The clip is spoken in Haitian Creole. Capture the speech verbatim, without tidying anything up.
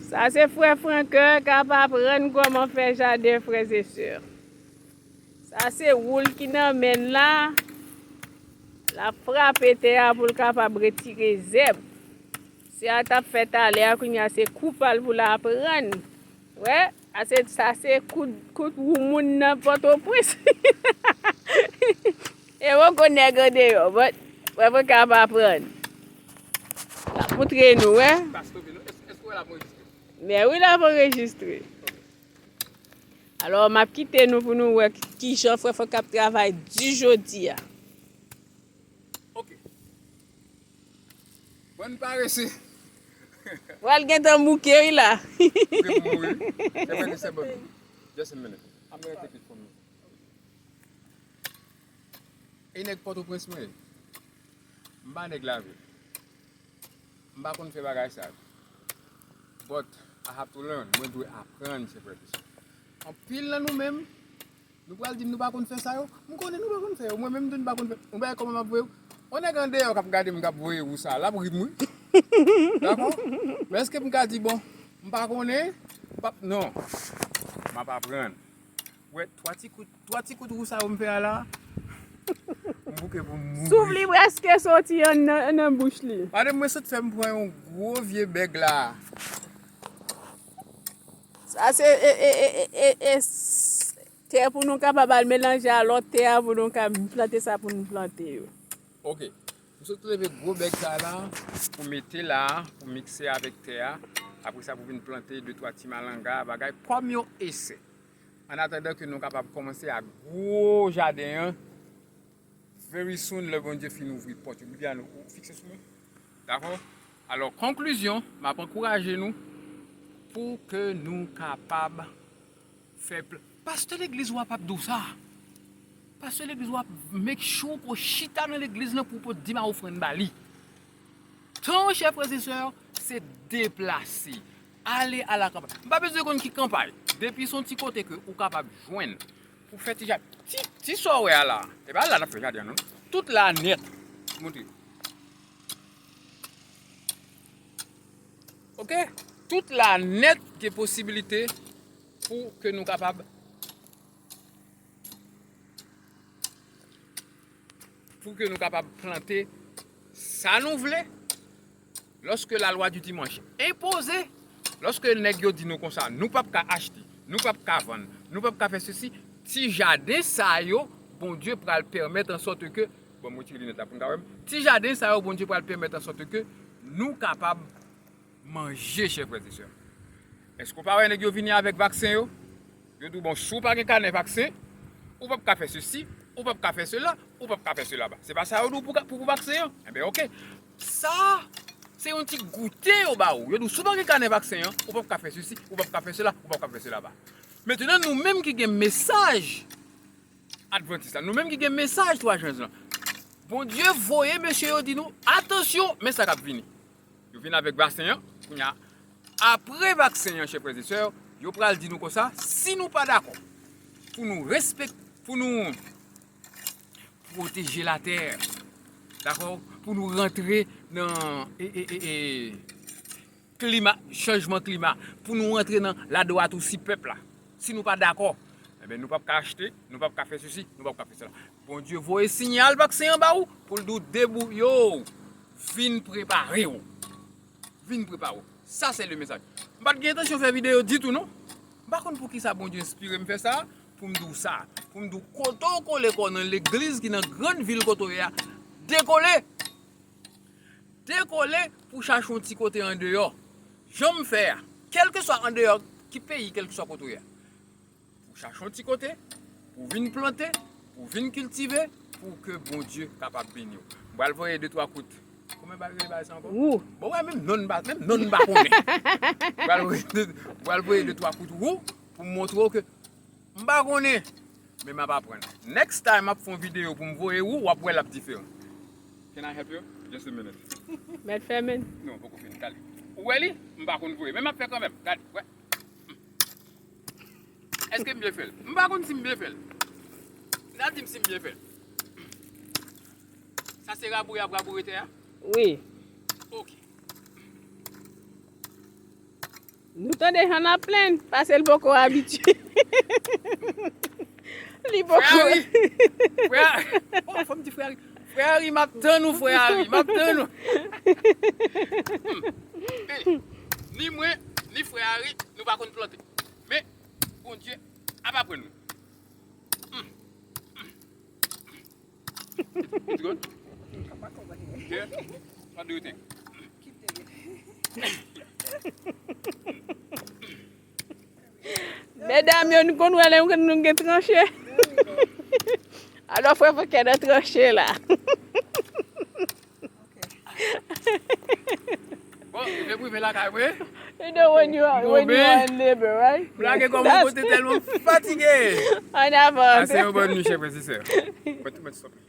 Sa se frè Franker k ap aprann kòman fè jaden, frè e sè. Sa se woul ki nan men l la. L ap frape tè a pou l kapab retire zèb. Sa l t ap fè talè a, kounye a se kou pa l pou l aprann. Wè, sa se, sa se kout, kout wou moun nan Pòtoprens. E poko nèg andeyò, but frè Franker ap aprann. L ap montre nou, wè. Pastè Vino, èske, èske w ap anrejistre? Men wi, l ap anrejistre. Alò, m ap kite nou pou nou wè ki, kijan frè Frank ap travay di jodi a. Ok. Bann parese. Pral gentan bouke, wi, la. Bouke pou mouri. Se vre ke se bon. Just a minute. I'm gonna take it from you. E nèg Pòtoprens mwen ye. M pa nèg lavil. M pa konn fè bagay sa yo. But I have to learn. Mwen dwe aprann, chè frè e sè. Anpil nan nou menm, nou pral di m nou pa konn fè sa yo. M konnen nou pa konn fè yo. Mwen menm tou m pa konn fè. Yon bagay kòman m ap voye w? Yon nèg andeyò k ap gade m k ap voye wou sa, l ap ri m wi. Dakò? Men èske m ka di, bon, m pa konnen? M p ap, non. M ap aprann. Wè, twa ti kout, twa ti kout wou sa yo m fè a la. M bouke pou m mouri. Souf li prèske soti anndan, anndan bouch li. Madanm mwen sot fè m pran yon gwo vye bèg la. Sa se, e, e, e, e, e, e, s-, tè pou nou kapab al melanje a lòt tè a pou nou ka plante sa pou nou plante yo. Ok. M sot leve gwo bèg sa la pou mete la, pou mikse avèk tè a. Apre sa, pou vin plante de twa ti malanga, bagay kòm yon esè. An atandan ke nou kapab kòmanse ak gwo jaden an, very soon, lè Bondye fin ouvri pòt yo. Bibi a nou, ou fikse sou mwen? Dakò? Alò, konklizyon, m ap ankouraje nou pou ke nou kapab fè pl-, pastè legliz w ap ap di w sa. Pastè legliz w ap make sure ke w chita nan legliz lan pou w pot di m a ofrann ba li. Tan, chè frè e sè, se deplase. Ale a la kanpay. M pa bezwen konn ki kanpay. Depi se yon ti kote ke ou kapab jwenn pou fè ti ja-, ti, ti sa w wè a la. E pa la n ap fè jaden an non. Tout la nèt. Montre. Ok? Tout la nèt gen posibilite pou ke nou kapab, pou ke nou kapab plante sa nou vle. Lòske lalwa di dimanch enpoze, lòske nèg yo di nou konsa, nou p ap ka achte, nou p ap ka vann, nou p ap ka fè sesi, ti jaden sa yo, Bondye pral pèmèt an sòt ke, bon, mwen retire linèt la pou n ka wè m. Ti jaden sa yo, Bondye pral pèmèt an sòt ke nou kapab manje, chè frè e sè. Èske w pa wè nèg yo vini avèk vaksen yo? Yo di w, bon, si w pa gen kanè vaksen, ou p ap ka fè sesi, ou p ap ka fè sela, ou p ap ka fè sela. Se pa sa yo di w pou, pou, pou vaksen an? Enben, ok. Sa, se yon ti goute yo ba ou. Yo di w, si w pa gen kanè vaksen an, ou p ap ka fè sesi, ou p ap ka fè sela, ou p ap ka fè sela. Mentenan, nou menm ki gen mesaj Advantis la, nou menm ki gen mesaj twa janz lan, Bondye voye mesye yo di nou, atansyon, men sa k ap vini. Yo vin avèk vaksen an, kounye a, apre vaksen an, chè frè e sè, yo pral di nou konsa, si nou pa dakò pou nou respekte, pou nou pwoteje latè, dakò, pou nou rantre nan, e, e, e, e, klima, chanjman klima, pou nou rantre nan ladwat osi pèp la. Si nou pa dakò, enben, nou p ap ka achte, nou p ap ka fè sesi, nou p ap ka fè sela. Bondye voye siyal vaksen an ba ou pou l di w debouye w, vin prepare w. Vin prepare w. Sa se le mesaj. M pa t gen entansyon fè videyo ditou non. M pa konn poukisa Bondye enspire m fè sa, pou m di w sa. Pou m di w kote w kole kò w nan legliz ki nan grann vil kote w ye a, dekole! Dekole pou chache yon ti kote andeyò. Jan m fè a, kèlkeswa andeyò ki peyi, kèlkeswa kote w ye a. Pou chache yon ti kote, pou vin plante, pou vin kiltive, pou ke Bondye kapab beni w. M pral voye de twa kout. Kòman ba rele bagay sa ankò? Wou. Bon, wè, menm non m pa, menm non m pa konnen. M pral voye de, m pral voye de twa kout wou pou m montre w ke m pa konnen. Men m ap aprann. Next time m ap fè yon videyo pou m voye wou, w ap wè l ap diferan. Can I help you? Just a minute. Mèt fèmen. Non, poko fini. Gade. Ou wè li? M pa konn voye. Men m ap fè kanmenm. Gade. Wè. Èske m byen fè l? M pa konn si m byen fè l. N a di m si m byen fè l. Sa se raboure y ap raboure tè a? Wi. Ok. Nou tande jan n ap plenn, paske l poko abitye. Li poko. Frè Ari! Frè Ari! Oh, fò m di Frè Ari. Frè Ari, m ap tann ou, Frè Ari. M ap tann ou. Hmm. Ni mwen, ni Frè Ari, nou pa konn plante. Men, Bondye ap aprann nou. Hmm. Hmm. It's good? Yeah? What do you think? Medam yo, nou konn wè lè nou gen tranche. Alò, frè Pankè nan tranche la. Bon, depi w rive lakay mwen, You know when you are, when you are in labor, right? M lage kò m yon kote tèlman m fatige. An avan. Pase yon bòn nwi, chè frè e sè. Mwen tou mèt stop.